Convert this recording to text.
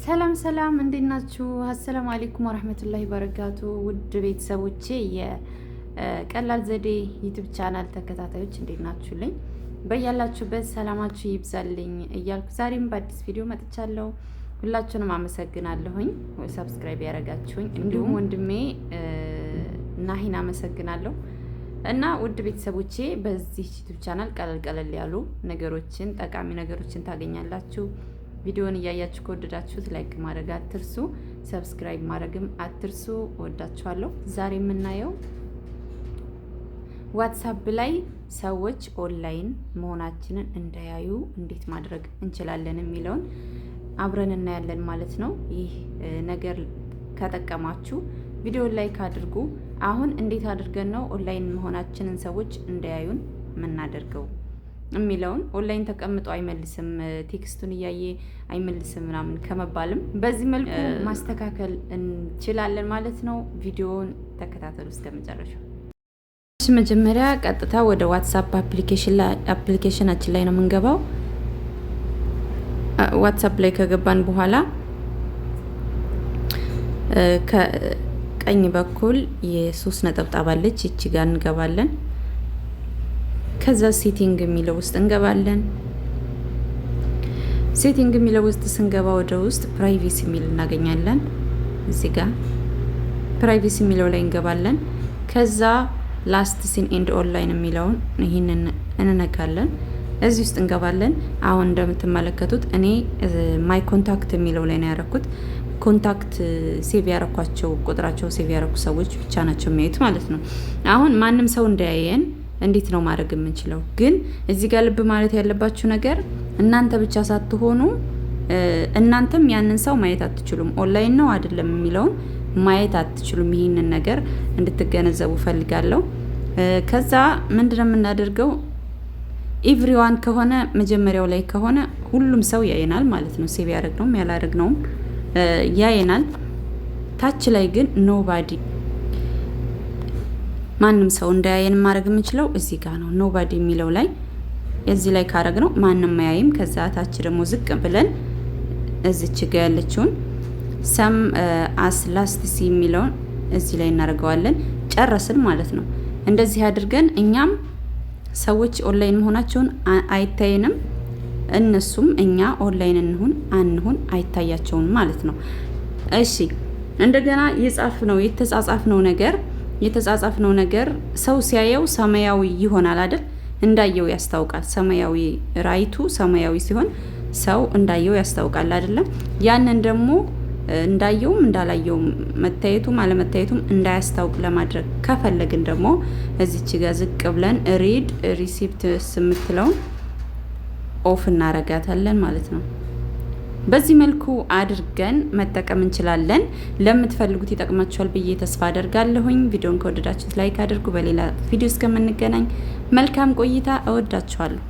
ሰላም ሰላም፣ እንዴት ናችሁ? አሰላሙ አለይኩም ወረህመቱላሂ በረካቱ። ውድ ቤተሰቦቼ፣ የቀላል ዘዴ YouTube channel ተከታታዮች፣ እንዴት ናችሁልኝ? በያላችሁበት ሰላማችሁ ይብዛልኝ እያልኩ ዛሬም በአዲስ ቪዲዮ መጥቻለሁ። ሁላችሁንም አመሰግናለሁኝ subscribe ያደረጋችሁኝ፣ እንዲሁም ወንድሜ ናሂን አመሰግናለሁ። እና ውድ ቤተሰቦቼ፣ በዚህ YouTube channel ቀለል ቀለል ያሉ ነገሮችን፣ ጠቃሚ ነገሮችን ታገኛላችሁ። ቪዲዮን እያያችሁ ከወደዳችሁት like ማድረግ አትርሱ፣ subscribe ማድረግም አትርሱ። እወዳችኋለሁ። ዛሬ የምናየው WhatsApp ላይ ሰዎች ኦንላይን መሆናችንን እንዳያዩ እንዴት ማድረግ እንችላለን የሚለውን አብረን እናያለን ማለት ነው። ይህ ነገር ከጠቀማችሁ ቪዲዮን like አድርጉ። አሁን እንዴት አድርገን ነው ኦንላይን መሆናችንን ሰዎች እንዳያዩን የምናደርገው የሚለውን፣ ኦንላይን ተቀምጦ አይመልስም፣ text ኡን እያየ አይመልስም ምናምን ከመባልም በዚህ መልኩ ማስተካከል እንችላለን ማለት ነው። ቪዲዮውን ተከታተሉ እስከ መጨረሻው። መጀመሪያ ቀጥታ ወደ WhatsApp application ኣችን ላይ ነው የምንገባው። WhatsApp ላይ ከገባን በኋላ ከቀኝ በኩል የሶስት ነጠብጣብ አለች፣ ይቺ ጋር እንገባለን። ከዛ setting የሚለው ውስጥ እንገባለን። Setting የሚለው ውስጥ ስንገባ ወደ ውስጥ privacy የሚል እናገኛለን። እዚህ ጋር privacy የሚለው ላይ እንገባለን። ከዛ last seen and online የሚለውን ይህንን እንነካለን። እዚህ ውስጥ እንገባለን። አሁን እንደምትመለከቱት እኔ my contact የሚለው ላይ ነው ያረኩት። Contact save ያረኳቸው፣ ቁጥራቸው save ያረኩ ሰዎች ብቻ ናቸው የሚያዩት ማለት ነው። አሁን ማንም ሰው እንዳያየን እንዴት ነው ማድረግ የምንችለው? ግን እዚህ ጋር ልብ ማለት ያለባችሁ ነገር እናንተ ብቻ ሳትሆኑ እናንተም ያንን ሰው ማየት አትችሉም። ኦንላይን ነው አይደለም የሚለውን ማየት አትችሉም። ይህንን ነገር እንድትገነዘቡ ፈልጋለሁ። ከዛ ምንድነው የምናደርገው? Everyone ከሆነ፣ መጀመሪያው ላይ ከሆነ ሁሉም ሰው ያየናል ማለት ነው። Save ያደረግነውም ያላደረግነውም ያየናል። ታች ላይ ግን nobody፣ ማንም ሰው እንዳያየን ማድረግ የምንችለው እዚህ ጋር ነው። Nobody የሚለው ላይ፣ እዚህ ላይ ካረግነው ማንም አያይም። ከዛ ታች ደግሞ ዝቅ ብለን እዚች ጋ ያለችውን same as last seen የሚለውን እዚህ ላይ እናደርገዋለን። ጨረስን ማለት ነው። እንደዚህ አድርገን እኛም ሰዎች ኦንላይን መሆናቸውን አይታየንም፣ እነሱም እኛ ኦንላይን እንሁን አንሁን አይታያቸውም ማለት ነው። እሺ፣ እንደገና የጻፍነው የተጻጻፍነው ነገር ሰው ሲያየው ሰማያዊ ይሆናል አይደል? እንዳየው ያስታውቃል። ሰማያዊ right ኡ ሰማያዊ ሲሆን ሰው እንዳየው ያስታውቃል አይደለም? ያንን ደግሞ እንዳየውም እንዳላየውም፣ መታየቱም አለመታየቱም እንዳያስታውቅ ለማድረግ ከፈለግን ደግሞ እዚች ጋር ዝቅ ብለን read receipts የምትለውን off እናረጋታለን ማለት ነው። በዚህ መልኩ አድርገን መጠቀም እንችላለን። ለምትፈልጉት ይጠቅማችኋል ብዬ ተስፋ አደርጋለሁኝ። ቪዲዮን ከወደዳችሁት like አድርጉ። በሌላ ቪዲዮ እስከምንገናኝ መልካም ቆይታ። እወዳችኋለሁ።